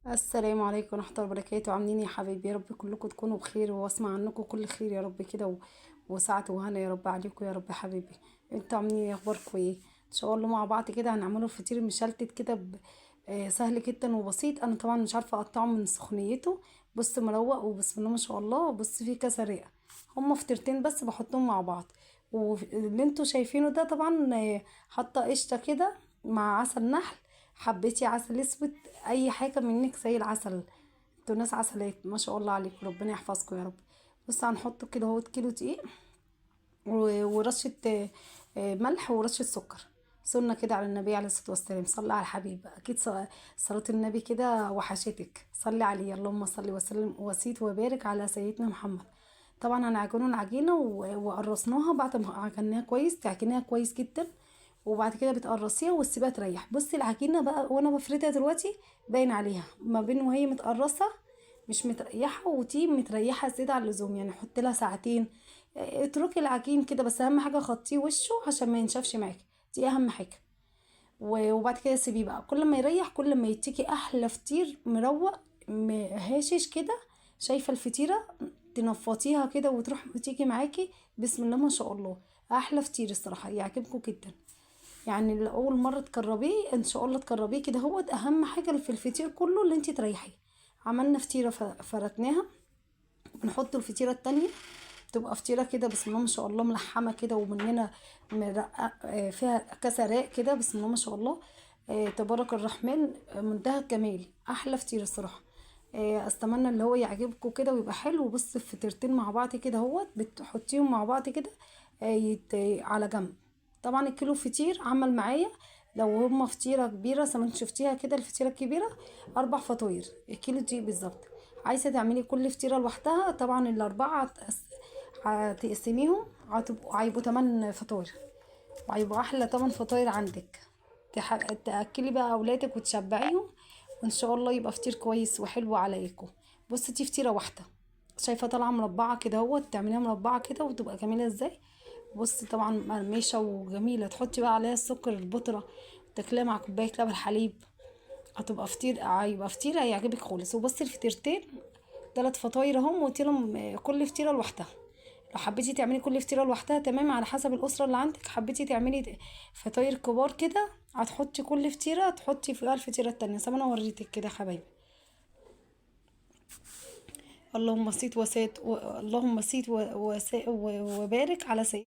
السلام عليكم ورحمة الله وبركاته. عاملين إيه يا حبايبي؟ يا رب كلكم تكونوا بخير، واسمع عنكم كل خير يا رب كده وسعة وهنا يا رب عليكم يا رب يا حبايبي. انتوا عاملين ايه؟ اخباركم ايه؟ ان شاء الله مع بعض كده هنعمله فطير مشلتت كده سهل جدا وبسيط. انا طبعا مش عارفه اقطعه من سخونيته. بص مروق وبسم الله ما شاء الله. بص فيه كذا رئه، هما فطيرتين بس بحطهم مع بعض. واللي انتوا شايفينه ده طبعا حاطه قشطه كده مع عسل نحل، حبيتي عسل اسود، اي حاجة منك زي العسل. انتوا ناس عسلات ما شاء الله عليكم، ربنا يحفظكم يا رب. بص هنحط كده اهوت كيلو دقيق ورشه ملح ورشه سكر. سنة كده على النبي عليه الصلاة والسلام، صلي على الحبيب. اكيد صلاة النبي كده وحشتك، صلي عليه. اللهم صل وسلم وزيد وبارك على سيدنا محمد. طبعا هنعجنه العجينة وقرصناها بعد ما عجناها كويس، تعجنيها كويس جدا، وبعد كده بتقرصيها وتسيبيها تريح. بصي العجينة بقى وانا بفردها دلوقتي باين عليها ما بين وهي متقرصه مش متريحه، وتي متريحه زيادة عن اللزوم، يعني حط لها ساعتين. اتركي العجين كده، بس اهم حاجة غطيه وشه عشان ما ينشفش معاكي، دي اهم حاجة. وبعد كده سيبيه بقى، كل ما يريح كل ما يتيكي احلى فطير مروق هاشش كده. شايفه الفطيره تنفطيها كده وتروح وتيجي معاكي بسم الله ما شاء الله. احلى فطير الصراحة، يعجبكم جدا. يعني اول مرة تجربيه ان شاء الله تجربيه كده. هو اهم حاجة في الفطير كله اللي انت تريحيه. عملنا فطيره فرتناها، بنحط الفطيره التانية تبقى فطيره كده بسم الله ما شاء الله، ملحمة كده ومننا مرقه، فيها كذا راق كده بسم الله ما شاء الله. تبارك الرحمن، منتهى الجمال، احلى فطير الصراحة. اتمنى اللي هو يعجبكم كده ويبقى حلو. بص الفطيرتين مع بعض كده اهوت، بتحطيهم مع بعض كده، على جنب. طبعا الكيلو فطير عمل معايا لو هما فطيره كبيرة زي ما انت شفتيها كده، الفطيره الكبيرة 4 فطاير الكيلو دي بالظبط. عايزه تعملي كل فطيره لوحدها، طبعا ال4 هتقسميهم، هيبقوا 8 فطاير، وهيبقوا احلى 8 فطاير عندك. تاكلي بقى اولادك وتشبعيهم، وان شاء الله يبقى فطير كويس وحلو عليكم. بصي دي فطيره واحدة شايفه طالعه مربعه كده اهوت، تعمليها مربعه كده وتبقى جميلة ازاي. بصي طبعا مرمشه وجميلة، تحطي بقى عليها السكر البودره، تاكليها مع كوباية لبن حليب، هتبقى فطير، هيبقى فطير هيعجبك خالص. وبصي الفطيرتين 3 فطاير اهم، وقلت لهم كل فطيره لوحدها. لو حبيتي تعملي كل فطيره لوحدها تمام، على حسب الاسرة اللي عندك. حبيتي تعملي فطاير كبار كده هتحطي كل فطيره تحطي فيها الفطيره التانية زي ما انا وريتك كده يا حبايبي. اللهم صل وسات اللهم صل وبارك على سيدنا.